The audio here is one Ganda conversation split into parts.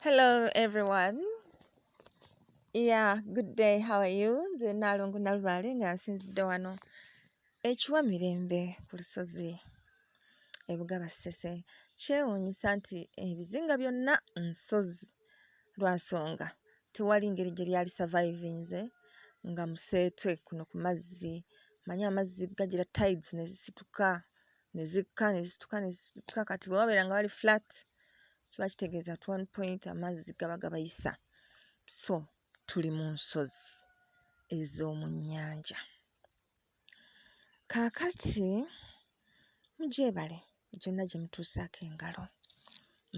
Hello everyone. Yeah, good day. How are you? Nze Nnaalongo Nalubaale nga nsinzidde wano e Kiwamirembe ku lusozi e Bugaba Ssese. Kyewuunyisa nti ebizinga byonna nsozi lwa nsonga tewali ngeri gye byali survivinze nga museetwe kuno ku mazzi. Omanyi amazzi gagira tides ne zisituka ne zikka ne zisituka ne zikka kati bwe wabeera nga wali flat kiba kitegeeza at one point amazzi gaba gabayisa. So tuli mu nsozi ez'omu nnyanja. Kaakati mugyebale gyonna gye mutuusaako engalo.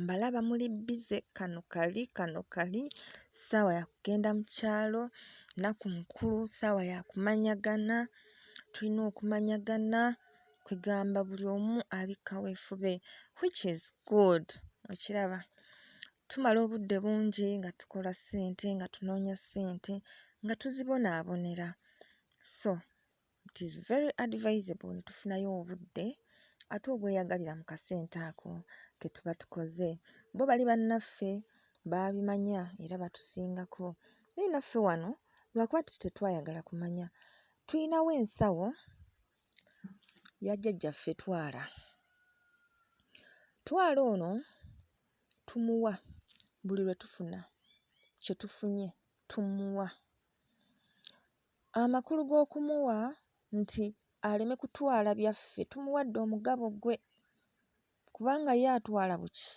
Mbalaba muli bbize kano kali kano kali, ssaawa ya kugenda mu kyalo, nnaku nkulu, ssaawa ya kumanyagana, tulina okumanyagana, kwegamba buli omu ali kaweefube which is good, okiraba. Tumala obudde bungi nga tukola ssente, nga tunoonya ssente, nga tuzibonaabonera. So it is very advisable ne tufunayo obudde ate obweyagalira mu kasente ako ke tuba tukoze. Bo bali bannaffe baabimanya era batusingako naye naffe wano lwakuba nti tetwayagala kumanya, tuyinawo ensawo ya jjajjaffe Twala. Twala ono tumuwa buli lwe tufuna kye tufunye tumuwa. Amakulu g'okumuwa nti aleme kutwala byaffe tumuwadde omugabo gwe kubanga ye atwala buki?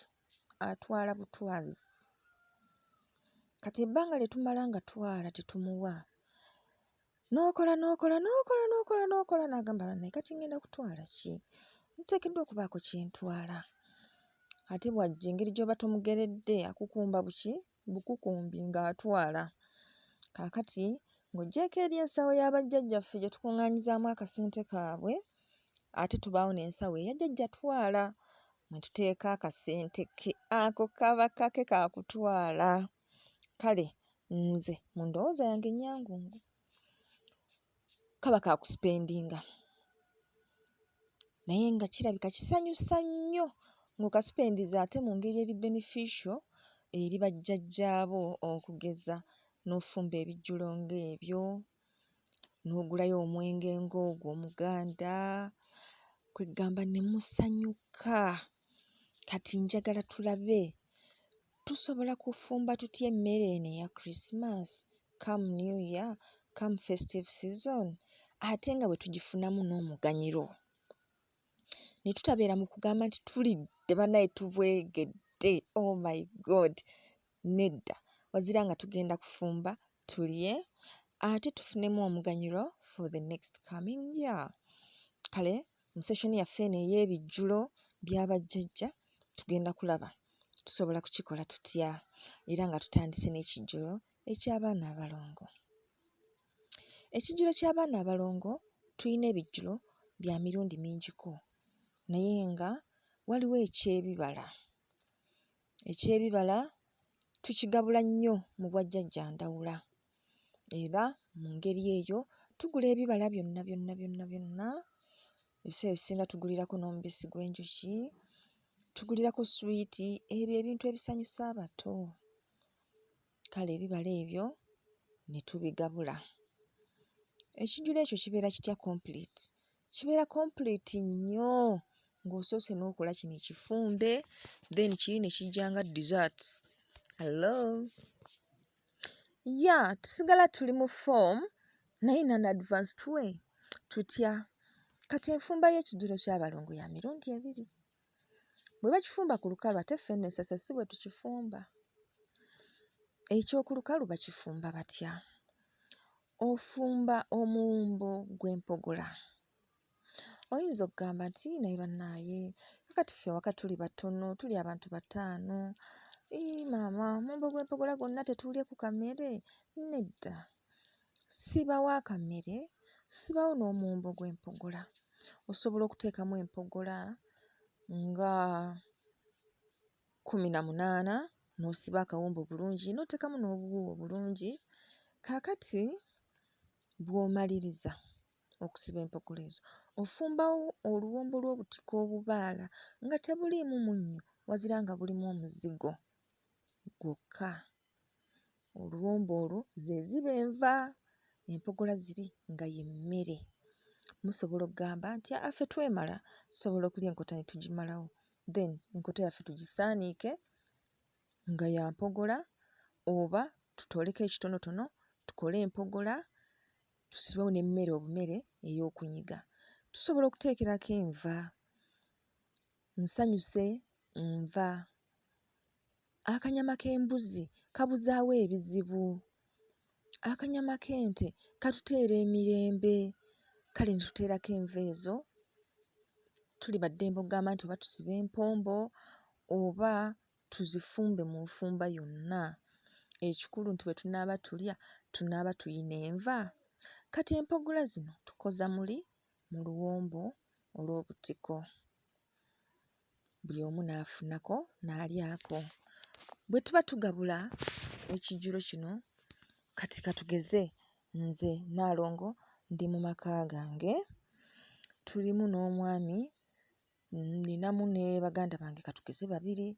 Atwala butwazi. Kati ebbanga lye tumala nga twala tetumuwa, n'okola n'okola n'okola n'okola n'okola n'agamba bannaye kati ŋŋenda kutwala ki? Nteekeddwa okubaako kye ntwala. Ate bw'ajja engeri gy'oba tomugeredde akukumba buki? Bukukumbi ng'atwala. Kaakati ng'oggyeeko eri ensawo ya bajjajjaffe gye tukuŋŋaanyizaamu akasente kaabwe, ate tubaawo n'ensawo eya jjajja Twala mwe tuteeka akasente ke. Ako kaba kake ka kutwala. Kale nze mu ndowooza yange ennyangungu kaba ka kusipendinga naye nga kirabika kisanyusa nnyo ng'okasipendinze ate mu ngeri eri beneficial eri bajjajjaabo okugeza n'ofumba ebijjulo ng'ebyo, n'ogulayo omwenge ng'ogwo omuganda, kwe ggamba ne musanyuka. Kati njagala tulabe tusobola kufumba tutya emmere eno eya Christmas come new year, come festive season ate nga bwe tugifunamu n'omuganyiro. Ne tutabeera mu kugamba nti tulidde bannaye tubwegedde oh my God nedda wazira nga tugenda kufumba tulye ate tufunemu omuganyulo for the next coming year. Kale mu session yaffe eno ey'ebijjulo bya bajjajja tugenda kulaba tusobola kukikola tutya era nga tutandise n'ekijjulo eky'abaana abalongo. Ekijjulo ky'abaana abalongo tuyina ebijjulo bya mirundi mingiko naye nga waliwo eky'ebibala. Eky'ebibala tukigabula nnyo mu bwajjajja Ndawula era mu ngeri eyo tugula ebibala byonna byonna byonna byonna, ebiseera ebisinga tugulirako n'omubisi gw'enjuki, tugulirako swiiti, ebyo ebintu ebisanyusa abato. Kale ebibala ebyo ne tubigabula. Ekijjulo ekyo kibeera kitya complete? Kibeera complete nnyo ng'osoose n'okola kino ekifumbe then kiri ne kijja nga dessert. Hello! Yeah, tusigala tuli mu form naye in an advanced way. Tutya? Kati enfumba y'ekijjulo ky'abalongo ya mirundi ebiri. Bwe bakifumba ku lukalu ate ffe nno e Ssese si bwe tukifumba. Eky'oku lukalu bakifumba batya? Ofumba omuwumbo gw'empogola. Oyinza okugamba nti naye bannaaye kaakati ffe ewaka tuli batono, tuli abantu bataano, ii maama omuwumbo gw'empogola gwonna tetuulye ku kamere? Nedda, sibawo akamere, sibawo n'omuwumbo gw'empogola. Osobola okuteekamu empogola nga 18 n'osiba akawumbo bulungi n'oteekamu n'obuwuuwo bulungi. Kaakati bw'omaliriza okusiba empogola ezo, ofumbawo oluwombo lw'obutiko obubaala nga tebuliimu munnyo wazira nga bulimu omuzigo gwokka. Oluwombo olwo ze ziba enva, empogola ziri nga y'emmere. Musobola oggamba nti aa ffe twemala, tusobola okulya enkota ne tugimalawo then enkota yaffe tugisaaniike nga ya mpogola oba tutooleko ekitonotono tukole empogola tusibewo n'emmere obumere ey'okunyiga. Tusobola okuteekerako enva, nsanyuse nva. Akanyama k'embuzi kabuzaawo ebizibu, akanyama k'ente katuteera emirembe, kale ne tuteerako enva ezo. Tuli ba ddembe oggamba nti oba tusibe empombo oba tuzifumbe mu nfumba yonna. Ekikulu nti bwe tunaaba tulya tunaaba tuyina enva. Kati empogola zino tukoza muli mu luwombo olw'obutiko, buli omu n'afunako n'alyako. Bwe tuba tugabula ekijjulo kino, kati ka tugeze nze Nnaalongo ndi mu maka gange, tulimu n'omwami, nninamu ne baganda bange ka tugeze babiri,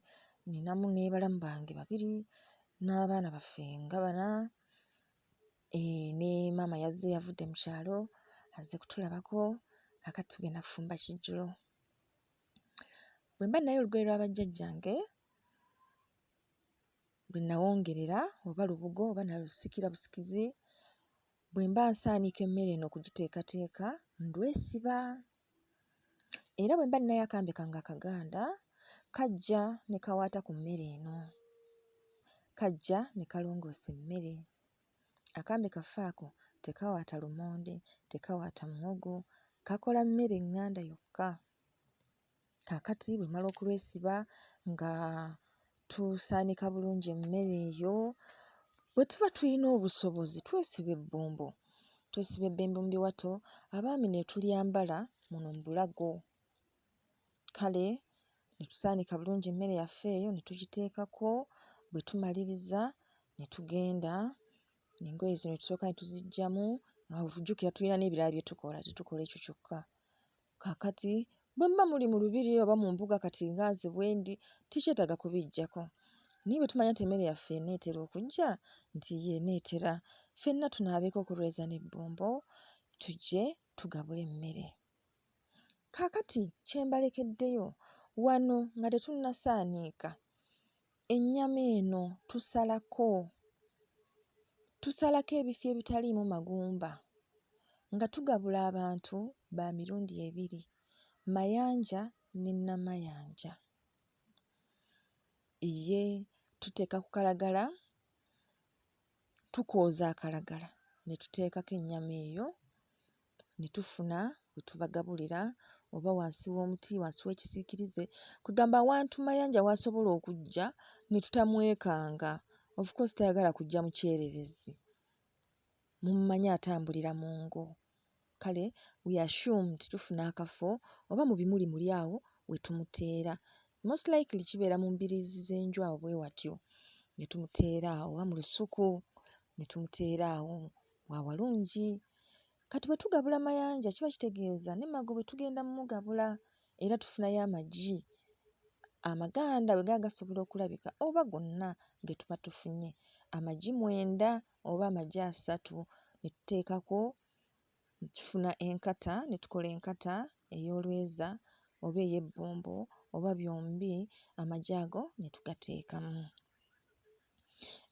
nninamu ne balamu bange babiri, n'abaana baffe nga bana, eeh ne maama yazze yavudde mu kyalo azze kutulabako, kaakati tugenda kufumba kijjulo. Bwe mba nninayo olugoye lwa bajjajjange lwe nnawongerera oba lubugo oba nalusikira busikizi, bwe mba nsaanika emmere eno okugiteekateeka ndwesiba. Era bwe mba nninayo akambe kange akaganda kajja ne kawaata ku mmere eno, kajja ne kalongoosa emmere. Akambe kaffe ako tekawaata lumonde, tekawaata muwogo, kakola mmere ŋŋanda yokka. Kaakati bwe mmala okulwesiba nga tusaanika bulungi emmere eyo, bwe tuba tulina obusobozi twesiba ebbombo, twesiba ebbombo mu biwato abaami ne tulyambala muno mu bulago. Kale ne tusaanika bulungi emmere yaffe eyo ne tugiteekako, bwe tumaliriza ne tugenda, engoye zino ne tusooka ne tuziggyamu, awo jjukira tulina n'ebirala bye tukola, tetukola ekyo kyokka. Kaakati bwe muba muli mu lubiri oba mu mbuga kati nga nze bwe ndi, tekyetaaga kubiggyako. Naye bwe tumanya nti emmere yaffe eneetera okuggya, nti ye eneetera, ffenna tunaabeeko okulweza n'ebbombo tujje tugabule emmere. Kaakati kye mbalekeddeyo wano nga tetunnasaaniika, ennyama eno tusalako, tusalako ebifo ebitaliimu magumba nga tugabula abantu ba mirundi ebiri, Mayanja ne Namayanja. Ye tuteeka ku kalagala, tukooza akalagala ne tuteekako ennyama eyo ne tufuna we tubagabulira oba wansi w'omuti, wansi w'ekisiikirize, kwe ggamba awantu Mayanja w'asobola okujja ne tutamwekanga. Of course tayagala kujja mu kyererezi, mumumanyi atambulira mu ngo. Kale we assume nti tufuna akafo oba mu bimuli muli awo we tumuteera. Most likely kibeera mu mbiriizi z'enju awo bwe watyo ne tumuteera awo oba mu lusuku ne tumuteera awo nga walungi. Kati bwe tugabula Mayanja kiba kitegeeza ne Magobwe tugenda mmugabula era tufunayo amagi amaganda bwe gaba gasobola okulabika oba gonna ge tuba tufunye, amagi mwenda oba amagi asatu ne tuteekako ne tufuna enkata ne tukola enkata ey'olweza oba ey'ebbombo oba byombi amagi ago ne tugateekamu.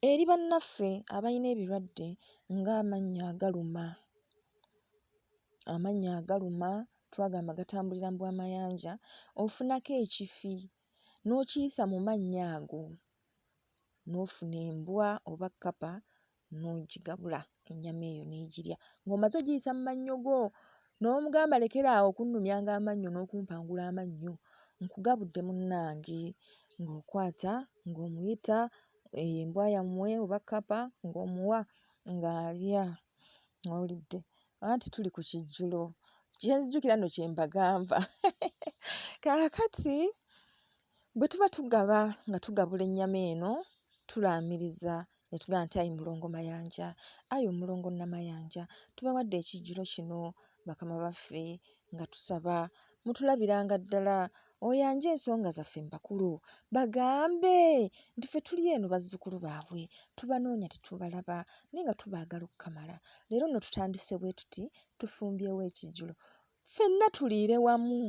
Eri bannaffe abalina ebirwadde ng'amannyo agaluma, amannyo agaluma twagamba gatambulira mu bwamayanja, ofunako ekifi n'okiyisa mu mannyo ago n'ofuna embwa oba kkapa n'ogigabula ennyama eyo n'egirya ng'omaze oggiyisa mu mannyo go n'omugamba lekera awo okunnumyanga amannyo n'okumpangula amannyo, nkugabudde munnange. Ng'okwata ng'omuyita eyo embwa yammwe oba kkapa ng'omuwa ng'alya, owulidde? Anti tuli ku kijjulo, kye nzijukira nno kye mbagamba. Kaakati bwe tuba tugaba nga tugabula ennyama eno tulaamiriza ne tugamba nti ayi Mulongo Mayanja, ayi Omulongo Namayanja, tubawadde ekijjulo kino bakama baffe nga tusaba Mutulabiranga ddala oyanje ensonga zaffe mu bakulu bagambe nti ffe tuli eno bazzukulu baabwe tubanoonya tetubalaba naye nga tubaagala okukamala. Leero nno tutandise bwe tuti tufumbyewo ekijjulo ffenna tuliire wamu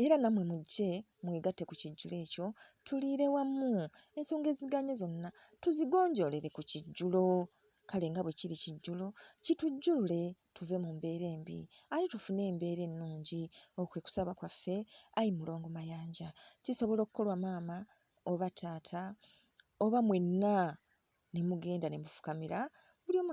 era nammwe mujje mwegatte ku kijjulo ekyo tuliire wamu ensonga eziganye zonna tuzigonjoolere ku kijjulo. Kale nga bwe kiri kijjulo kitujjulule tuve mu mbeera embi ate tufune embeera ennungi. Okwo kwe kusaba kwaffe ayi Mulongo Mayanja. Kisobola okukolwa maama oba taata oba mwenna ne mugenda ne mufukamira buli omu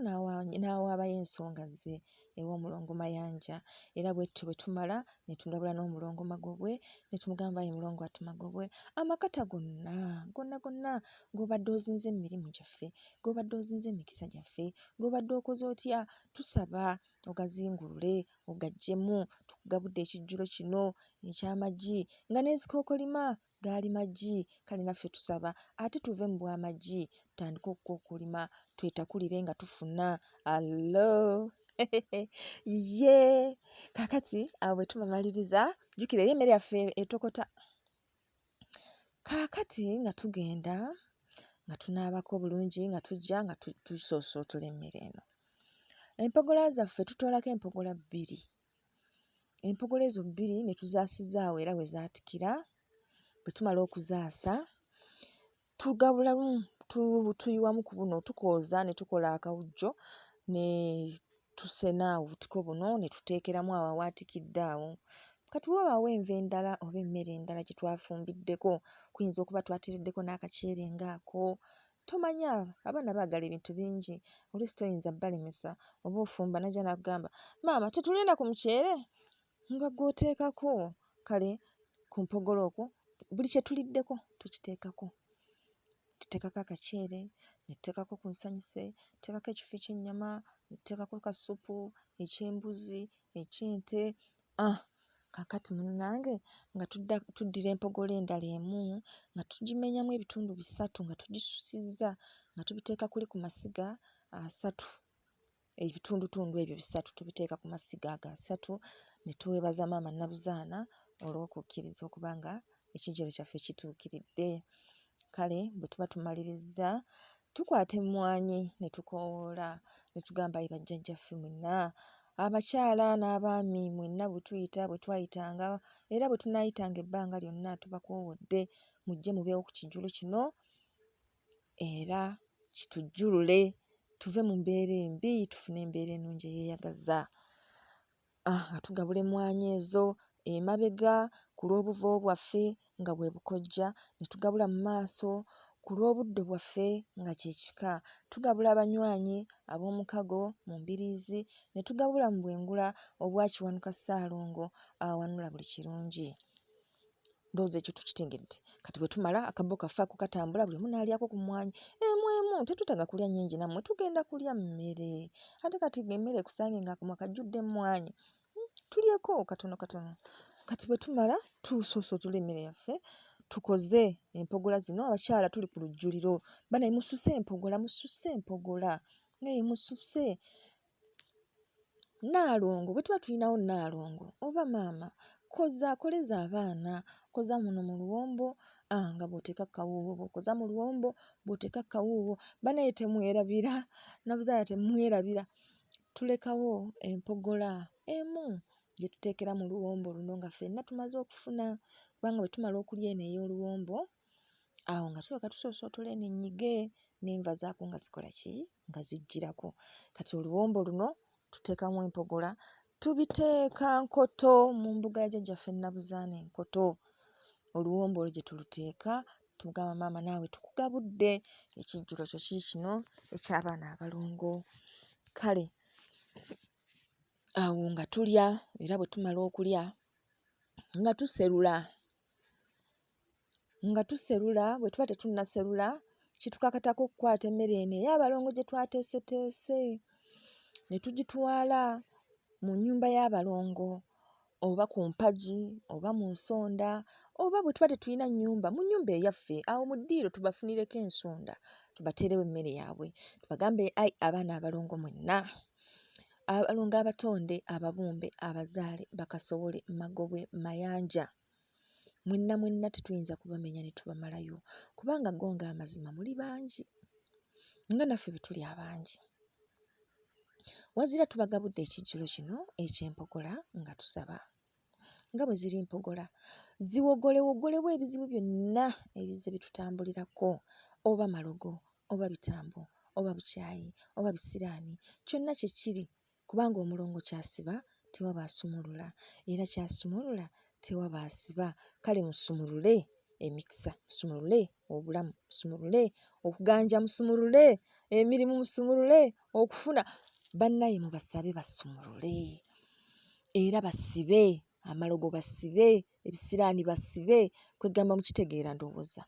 n'awaabayo ensonga ze ew'Omulongo Mayanja era bwe tutyo bwe tumala ne tugabula n'Omulongo Magobwe ne tumugamba ayi Mulongo wattu Magobwe amakata gonna gonna gonna g'obadde ozinze mu mirimu gyaffe, g'obadde ozinze mu mikisa gyaffe, g'obadde okoze otya tusaba ogazingulule ogaggyemu tukugabudde ekijjulo kino eky'amagi nga n'ezikookolima gaali magi kale naffe tusaba ate tuve mu bw'amagi tutandike okukookolima twetakulire nga tufuna allo ye kaakati awo bwe tubamaliriza jjukira eri emmere yaffe etokota kaakati nga tugenda nga tunaabako bulungi nga tujja nga tusoosootola emmere eno empogola zaffe tutoolako empogola bbiri Empogola ezo bbiri ne tuzaasiza awo era we zaatikira. Bwe tumala okuzaasa tugabulamu tuyiwamu ku buno tukooza ne tukola akawujjo ne tusena obutiko buno ne tuteekeramu awo awaatikidde awo. Kati bwe wabaawo enva endala oba emmere endala gye twafumbiddeko kuyinza okuba twatereddeko n'akaceere ng'ako, tomanya abaana baagala ebintu bingi oluusi toyinza balemesa oba ofumba n'ajja n'akugamba maama tetulinda ku muceere nga ggwe oteekako kale ku mpogolo okwo buli kye tuliddeko tukiteekako tuteekako akaceere ne tuteekako ku nsanyuse tuteekako ekifi ky'ennyama ne tuteekako kasupu eky'embuzi eky'ente ah Kaakati munnange nga tudda tuddira empogola endala emu nga tugimenyamu ebitundu bisatu nga tugisusizza nga tubiteeka kuli ku masiga asatu ebitundutundu ebyo bisatu tubiteeka ku masiga ago asatu ne twebaza maama Nabuzaana olw'okukkiriza okuba nga ekijjulo kyaffe kituukiridde. Kale bwe tuba tumalirizza tukwata emmwanyi ne tukoowoola ne tugamba ayi bajjajjaffe mwenna abakyala n'abaami mwenna bwe tuyita bwe twayitanga era bwe tunaayitanga ebbanga lyonna tubakoowodde mujje mubeewo ku kijjulo kino era kitujjulule tuve mu mbeera embi tufune embeera ennungi eyeeyagaza. Ah, nga tugabula emmwanyi ezo emabega ku lw'obuvo bwaffe nga bwe bukojja ne tugabula mu maaso ku lw'obuddo bwaffe nga kye kika. Tugabula abanywanyi ab'omukago mu mbiriizi ne tugabula mu bwengula obwa Kiwanuka Ssaalongo awanula buli kirungi. Ndowooza ekyo tukitegedde. Kati bwe tumala akabbo kaffe ako katambula buli omu n'alyako ku mmwanyi emu emu. Tetwetaaga kulya nnyingi nammwe tugenda kulya mmere. Ate kati ng'emmere ekusange ng'akamwa kajjudde emmwanyi. Hmm, tulyeko katono katono. Kati bwe tumala tusoosootola emmere yaffe tukoze empogola zino abakyala tuli ku lujjuliro. Banaye mususe empogola mususe empogola. Naye mususe. Nnaalongo bwe tuba tulinawo Nnaalongo oba maama koza koleza abaana koza muno mu luwombo ah, nga bw'oteeka ku kawuuwo bw'okoza mu luwombo bw'oteeka ku kawuuwo banaye temwerabira Nabuzaana temwerabira tulekawo empogola emu gye tuteekera mu luwombo luno nga ffenna tumaze okufuna kubanga bwe tumala okulya eno ey'oluwombo awo nga tulyoka tusoosootola eno ennyige n'enva zaakwo nga zikola ki nga zijjirako kati oluwombo luno tuteekamu empogola tubiteeka nkoto mu mbuga ya jjajjaffe Nabuzaana enkoto oluwombo olwo gye tuluteeka tugamba maama naawe tukugabudde ekijjulo kyo kiikino eky'abaana abalongo kale awo nga tulya era bwe tumala okulya nga tuserula nga tuserula bwe tuba tetunnaserula kitukakatako okukwata emmere eno ey'abalongo gye twateeseteese ne tugitwala mu nnyumba y'abalongo oba ku mpagi oba mu nsonda oba bwe tuba tetulina nnyumba mu nnyumba eyaffe awo mu ddiiro tubafunireko ensonda tubateerewo emmere yaabwe tubagambe ayi abaana abalongo mwenna. Abalongo abatonde, ababumbe, abazaale, bakasowole, magobwe, mayanja, mwenna mwenna tetuyinza kubamenya ne tubamalayo kubanga go ng'amazima muli bangi nga naffe bwe tuli abangi. Wazira tubagabudde ekijjulo kino eky'empogola nga tusaba nga bwe ziri mpogola ziwogolewogolewo ebizibu byonna ebizze bitutambulirako oba malogo oba bitambo oba bukyayi oba bisiraani kyonna kye kiri kubanga omulongo ky'asiba tewaba asumulula era ky'asumulula tewaba asiba kale musumulule emikisa musumulule obulamu musumulule okuganja musumulule emirimu musumulule okufuna bannaye mubasabe basumulule era basibe amalogo basibe ebisiraani basibe kwegamba mukitegeera ndowooza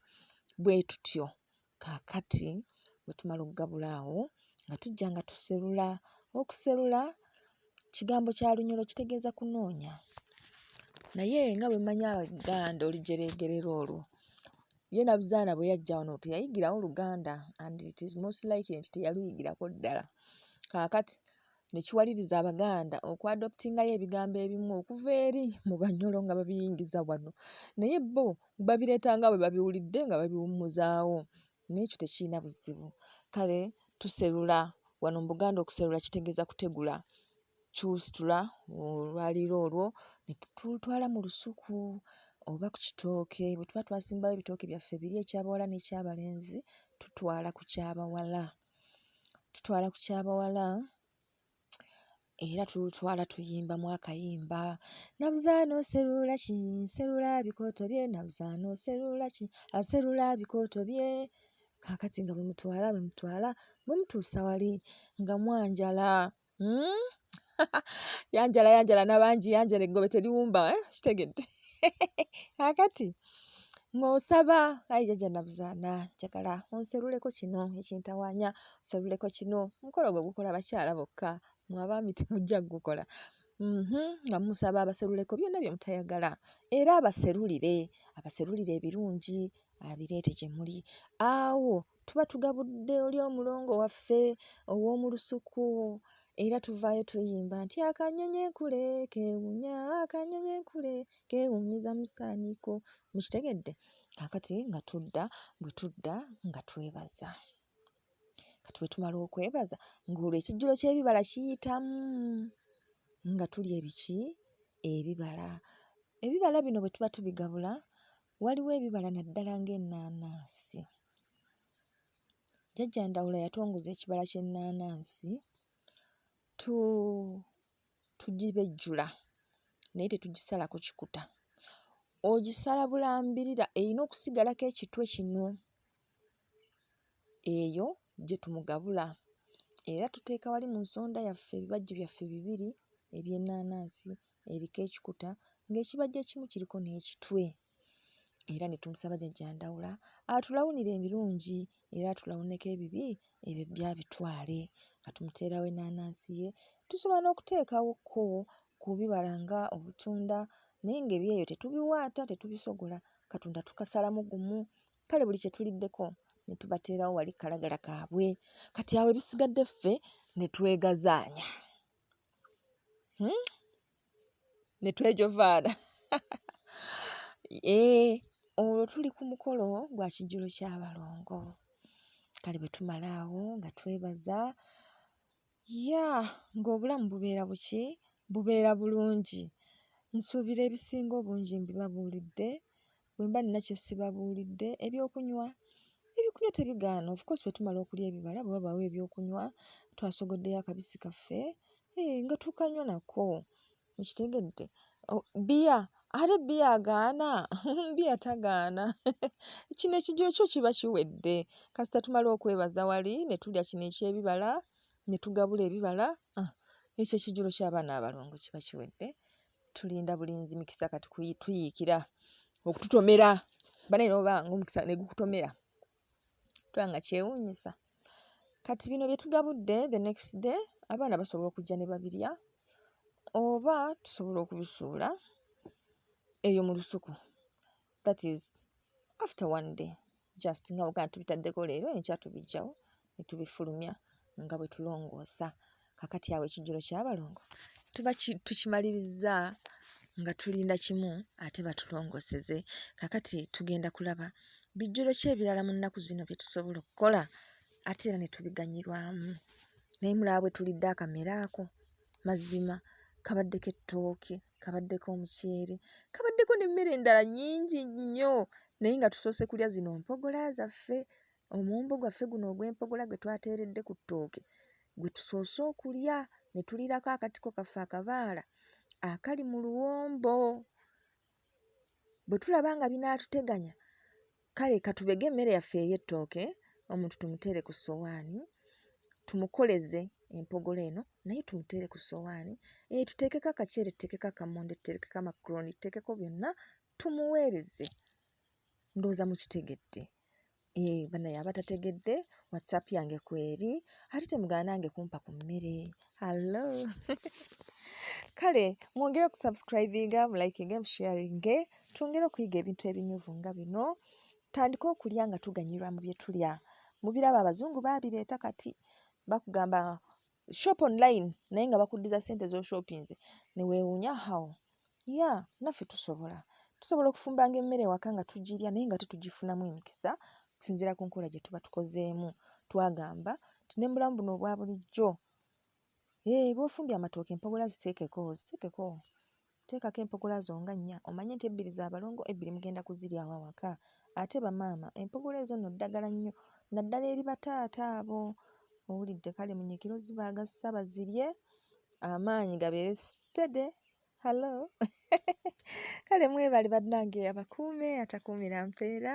bwe tutyo kaakati bwe tumala okugabula awo nga tujja nga tuserula okuserula kigambo kya Lunyolo kitegeeza kunoonya naye nga bwe mmanyi Abaganda olujereegerera olwo ye Nabuzaana bwe yajja wano teyayigirawo Luganda and it is most likely nti teyaluyigirako ddala kaakati ne kiwaliriza Abaganda okwadoptingayo ebigambo ebimu okuva eri mu Banyolo nga babiyingiza wano naye bo babireeta nga bwe babiwulidde nga babiwummuzaawo naye ekyo tekirina buzibu kale tuserula wano mu Buganda okuserula kitegeeza kutegula tusitula olwaliiro olwo ne tulutwala mu lusuku oba ku kitooke bwe tuba twasimbawo ebitooke byaffe biri eky'abawala n'ekyabalenzi tutwala ku ky'abawala tutwala ku ky'abawala era tulutwala tuyimbamu akayimba Nabuzaana oserula ki nserula bikooto bye Nabuzaana oserula ki aserula bikooto bye kaakati nga bwe mutwala bwe mutwala bwe mutuusa wali nga mwanjala hmm? yanjala yanjala nabangi yanjala eggobe teriwumba eh? kitegedde kaakati ng'osaba ayi jjajja Nabuzaana njagala onseruleko kino ekintawaanya onseruleko kino omukolo gwe gukola bakyala bokka mwe abaami temujja kugukola mhm, nga musaba abaseruleko byonna bye mutayagala era abaserulire abaserulire ebirungi abireete gye muli awo tuba tugabudde oli omulongo waffe ow'omu lusuku era tuvaayo tuyimba nti akanyenye enkule keewunya akanyenye enkule keewunyiza musaaniiko mukitegedde kaakati nga tudda bwe tudda nga twebaza kati bwe tumala okwebaza ng'olwo ekijjulo ky'ebibala kiyitamu nga tulya ebiki ebibala ebibala bino bwe tuba tubigabula waliwo ebibala naddala ng'ennaanansi Jjajja Ndawula yatongoza ekibala ky'ennaanansi tu tugibejjula naye tetugisalako kikuta. Ogisala bulambirira erina okusigalako ekitwe kino eyo gye tumugabula era tuteeka wali mu nsonda yaffe ebibajjo byaffe bibiri eby'ennaanansi eriko ekikuta ng'ekibajjo ekimu kiriko n'ekitwe. Era ne tumusaba Jjajja Ndawula atulawunire ebirungi era atulawuneko ebibi ebyo byo abitwale nga tumuteerawo ennaanansi ye. Tusobola n'okuteekawo ko ku bibala nga obutunda naye ng'ebyeyo tetubiwaata tetubisogola, katunda tukasalamu gumu kale buli kye tuliddeko ne tubateerawo wali kalagala kaabwe. Kati awo ebisigadde ffe ne twegazaanya. Hmm? Ne twejovaana. Eeh olwo tuli ku mukolo gwa kijjulo ky'abalongo. Kale bwe tumala awo nga twebaza yeah ng'obulamu bubeera buki? Bubeera bulungi. Nsuubira ebisinga obungi mbibabuulidde. Bwe mba nnina kye sibabuulidde, ebyokunywa, ebyokunywa tebigaana. Of course bwe tumala okulya ebibala bwe wabaawo ebyokunywa twasogoddeyo akabisi kaffe, eeh nga tukanywa nako. Okitegedde? Bbiya, ate bbiya agaana? Bbiya tagaana. Kino ekijjulo kyo kiba kiwedde. Kasita tumala okwebaza wali ne tulya kino eky'ebibala ne tugabula ebibala, ah ekyo ekijjulo ky'abaana abalongo kiba kiwedde. Tulinda bulinzi mikisa kati kutuyiikira okututomera. Banange n'oba ng'omukisa ne gukutomera tolaba nga kyewuunyisa. Kati bino bye tugabudde the next day abaana basobola okujja ne babirya oba tusobola okubisuula eyo mu lusuku that is after one day just nga bw'ogamba tubitaddeko leero enkya tubiggyawo ne tubifulumya nga bwe tulongoosa. Kaakati awo ekijjulo ky'abalongo tuba tukimalirizza nga tulinda kimu ate batulongooseze. Kaakati tugenda kulaba bijjulo ki ebirala mu nnaku zino bye tusobola okkola ate era ne tubiganyulwamu. Naye mulaba bwe tulidde akamere ako? Mazima kabaddeko ettooke, kabaddeko omuceere, kabaddeko n'emmere endala nnyingi nnyo naye nga tusoose kulya zino mpogola zaffe. Omuwumbo gwaffe guno ogw'empogola gwe twateeredde ku ttooke gwe tusoose okulya ne tuliirako akatiko kaffe akabaala akali mu luwombo. Bwe tulaba nga binaatuteganya kale katubege emmere yaffe ey'ettooke omuntu tumuteere ku ssowaani tumukoleze empogola eno naye tumuteere ku ssowaani ee tuteekeko akaceere tuteekeko akamonde tuteekeko amakuloni tuteekeko byonna tumuweereze. Ndowooza mukitegedde. Eeh bannaye abatategedde WhatsApp yange kweri ate temugaana nange kumpa ku mmere. Hallo kale mwongere okusubscribinga mulikinge musharinge twongere okuyiga ebintu ebinyuvu nga bino tutandike okulya nga tuganyulwa mu bye tulya. Mubiraba abazungu baabireeta kati bakugamba shop online naye nga bakuddiza ssente z'oshopinze ne weewuunya how yeah naffe tusobola. Tusobola okufumbanga emmere ewaka nga tugirya naye nga tetugifunamu emikisa okusinziira ku nkola gye tuba tukozeemu. Twagamba nti ne mu bulamu buno obwa bulijjo ee bw'ofumbye amatooke empogola ziteekeko ziteekeko teekako empogola zo nga nnya omanye nti ebbiri za balongo ebbiri mugenda kuzirya awo awaka. Ate bamaama empogola ezo nno ddagala nnyo naddala eri bataata abo owulidde kale munyiikire ozibaagazisa bazirye amaanyi gabeere steady. Hallo kale mwebale bannange abakuume atakuumira mpeera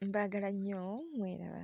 mbaagala nnyo mweraba.